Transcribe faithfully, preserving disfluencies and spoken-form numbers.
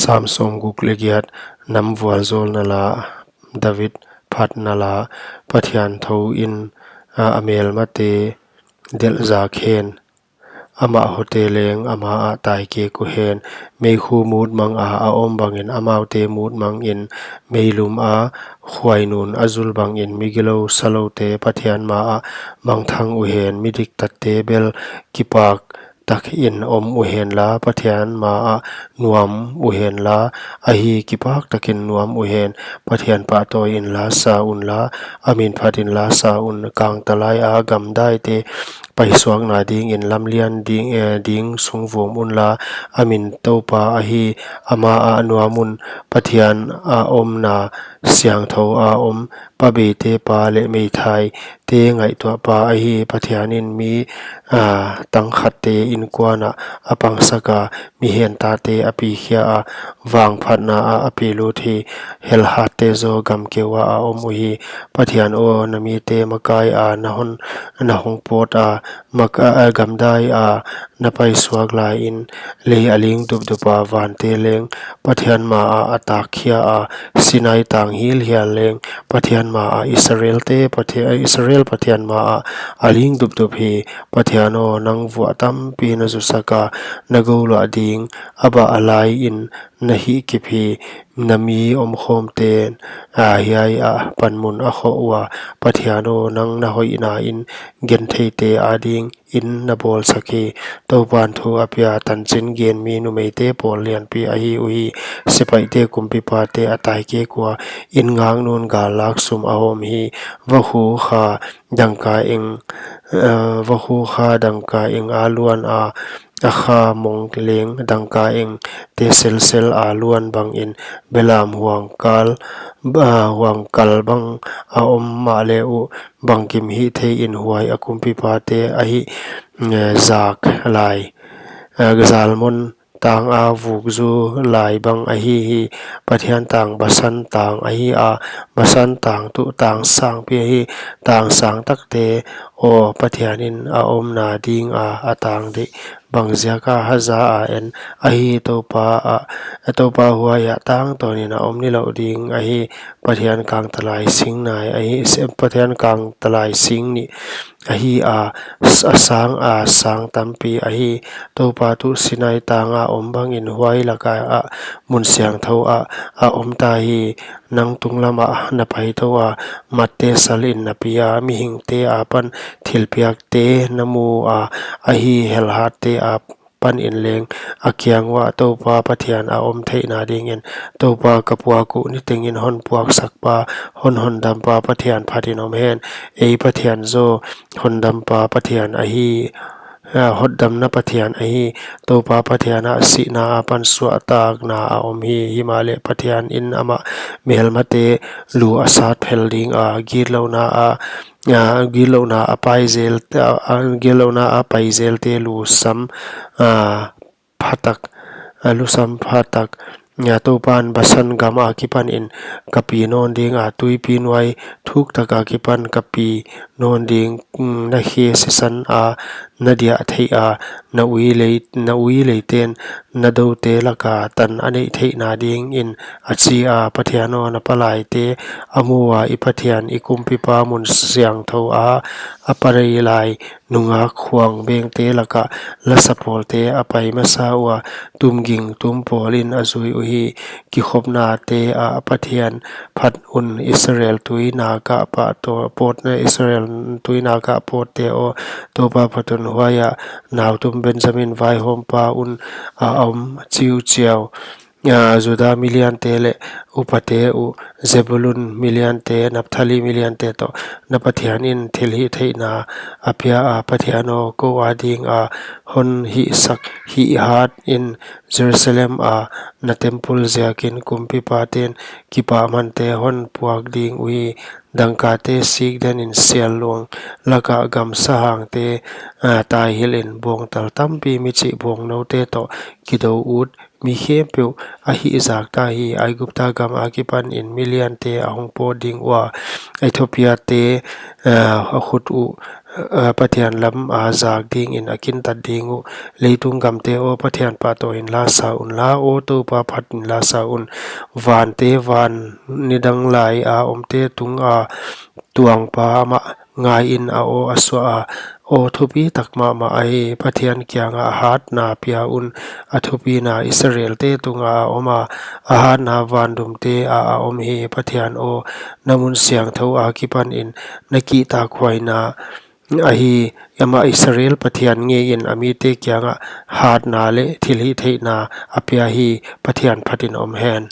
Sam sawmguk leh giat. Nam vualzawlna la. David phatna la. Pathian thou in, a, a melmate delh zak hen. Amah hote leng ama ah taikek uhen. Meikhu mut mang a a om bangin amaute mut mangin, meilum a khuainun a zul bangin, migilou saloute Pathian ma ah mangthang uhen. Midiktatte bel kipak takin om uhen la, Pathian ma ah nuam uhen la, ahi, kipak takin nuam uhen. Pathian pahtawi inla sa unla, a min phat inla sa un. Kangtalai a gamdaite paisuakna dingin lamlian ding, eh, ding sungvum unla, a min Toupa ahi, ama ah nuam un. Pathian a omna siangthou a om, pabeite pa leh meithaite ngaihtuahpa ahi. Pathian in mi, a, tangkhatte inkuan ah a pangsak a, mihen tate a pikhia a, vangphatna ah a pilut hi. Helhatte zaw gamkeu ah a om uhi. Pathian aw, na mite makai a na hon, na hong pawt a, mak-, a, a gamdai a na paisuak laiin, lei a ling dupdup a, vante leng Pathian ma ah a takkhia a, Sinai tang hilhial leng Pathian ma ah, Israelte Pathian, Israel Pathian ma ah a ling dupdup hi. Pathian aw, nang vuah tampi na zusak a, na gou luah ding a bah a laiin na hihkip hi. Na mi omkhawmten, a, hiai ah panmun a khoh ua, Pathian aw, nang na hoihna in gentheite ading in na bawlsak hi. Toupan thu a pia, tanchin gen mi numeite pawl lianpi ahi uhi. Sepaihte kumpipate a taikek ua, in ngaknun gallak sum a hawm hi. Vakhu kha dangka eng, eh, vakhu kha dangka eng a luan a, a kha mong leng dangka engte selsel a luan bangin, belam huangkal, ba, huangkal bang a om mahle uh, bangkim hihthei in huai a kumpipate ahi, eh, zak lai, eh, zalmon tang a vukzu lai bang ahi hi. Pathian tang Basan tang ahi a, Basan tang tuh tang sangpi ahi. Tang sang takte aw, Pathian in a omna ding a a tang deih, bangziak a haza a en? Ahi, Toupa a, Toupa huai ah tangtawn in a om nilouh ding ahi. Pathian kangtalai sing nai ahi, se-, Pathian kangtalai sing nih ahi a, s-, a sang a sang tampi ahi. Toupa tuh Sinai tang a om bangin huai lak a, a mun siangthou ah a om ta hi. Nang tunglam ah na paitou a, matte sal in na pi a, mihingte apan thilpiakte na mu a, ahi, helhatte a panin leng a kiang uah Toupa Pathian a om theihna dingin. Toupa ka puak uh nitengin hon puaksakpa, hon hondampa Pathian phatin om hen. Ei Pathian zaw hondampa Pathian ahi, a, hotdamna Pathian ahi. Toupa Pathian ah sihna apan suahtakna a om hi. Himahleh Pathian in amah melmate lu a sat phel ding a, gitlouhna a, a, gitlouhna a paizel, a, a, gitlouhna a paizelte lusam, a, phatak, a, lusam phatak. A, Toupan Basan gam akipanin ka pi nawn ding a, tuipi nuai thuktak akipan ka pi nawn ding, mm, na khe sisan a na diah theih a, na uilei, na uileiten na doute laka tan a neih theihna dingin, a chi a. Pathian aw, na palaite a mu a, i Pathian, i kumpipa mun siangthou a a pai lai nungak khuang bengte lakah lasa pawlte a pai masa ua, tumging tum pawl in a zui uhi. Kikhopnate ah Pathian phat un, Israel tuinak ah pawt, pawt, Israel tuinak ah pawtte aw, Toupa phat un, huai ah nautum Benjamin vaihawmpa un a om chiuchiau. A, Juda miliante leh upate uh, Zebulun miliante, Naphtali miliante toh na Pathian in thilhihtheihna a pia a. Pathian aw, kou ading a hon hihsak hihhat in, Jerusalem a na temple ziakin kumpipaten kipahmante hon puak ding uhi. Dangkate sikden in sialluang lakah gamsahangte, a, taihilh in, bawngtal tampi michih bawngnoute toh kidou ut mi khempeuh a hihzak ta hi. Aigupta gam akipanin miliante a hongpawt ding ua, Ethiopia te, eh, a khut uh, eh, Pathian lam a zak dingin a kintat ding uh. Leitung gamte aw, Pathian pahtawi in la sa unla, aw Toupa phat in la sa un. Vante van nidang lai a omte tunga tuangpa amah ngaiin a aw a suah a, aw thupi tak mahmah ahi. Pathian kianga a hatna pia un. A thupina Israelte tunga a om a, a hatna vandumte a a om hi. Pathian aw, na mun siangthou akipanin na kihtakhuaina ahi. Amah Israel Pathian ngeiin a mite kiangah hatna leh thilhihtheihna a pia hi. Pathian phatin om hen.